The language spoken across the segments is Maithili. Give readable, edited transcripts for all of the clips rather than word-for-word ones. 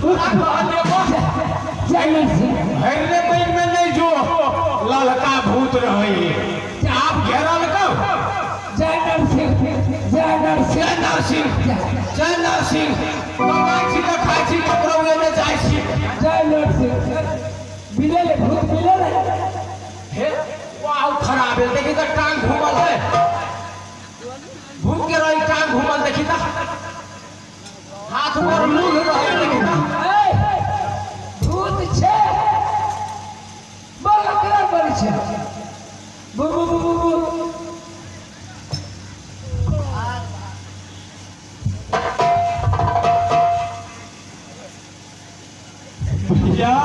तोरा कहलियै बस। जय नरसिंह। भरने पानि में नहीं जो ललका भूत रहे आप घेरल कब। जय नरसिंह, जय नरसिंह। जय नरसिंह, जय नरसिंह। कमाइ छी तऽ खाइ छी, ककरो लेने जाइ छी। जय नरसिंह। मिलल भूत मिलल। हे वाह, खराब है। देखी तऽ टांग घूमल है भूत के, रही टांग घूमल। देखी तऽ हाथ पर लूल रहे, देखी तऽ। ए, भूत छै, बोल केना बनै छै? बु बु बु बु बु। भैया,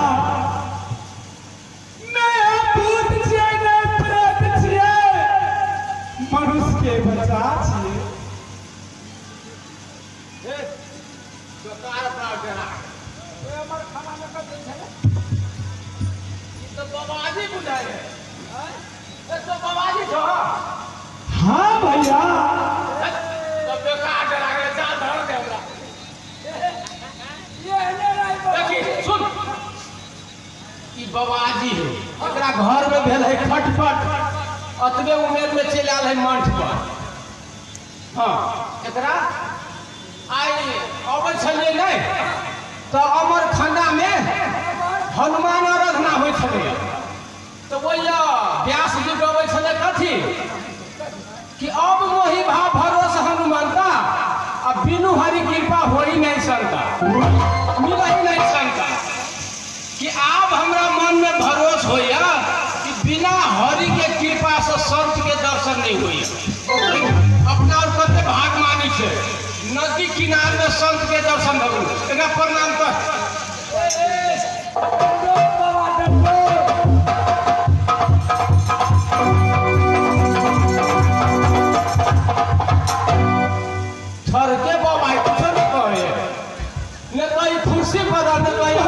नहि हम भूत छियै, नहि प्रेत छियै, मनुष्य के बच्चा छियै। हे बेकार अपना डेरा। ई तऽ बबाजी बुझाइ है। ए, तो बबाजी छौ? हाँ भैया। तो बेकार डरा गेलै, चाल धर दे हमरा। ये एने राय। देखी, सुन, ई बबाजी है। एकरा घर में भेल है खटपट, अतबे उमेर में चलि आयल है मंच पर। हाँ, एकरा आइ अबै छलियै नहि तऽ अमर खाना में हनुमान आराधना होइ छलै, तऽ ओहि व्यास जी गबै छलै कथी कि अब मोहि भाव भरोस हनुमंता, अब बिनु हरि कृपा होई नहीं शंका, मिलही नहीं शंका। कि आब हमरा मन में भरोस होइया कि बिना हरि के कृपा से संत के दर्शन नहीं होइया। अपना और कते भाग मानी छै, नदी किनार में संत के दर्शन भऽ गेल। एकरा प्रणाम कर। बाबा डंडो। ठरके बाबा कुछो नहीं कहे, ने कहीं कुर्सी पर, ने कहीं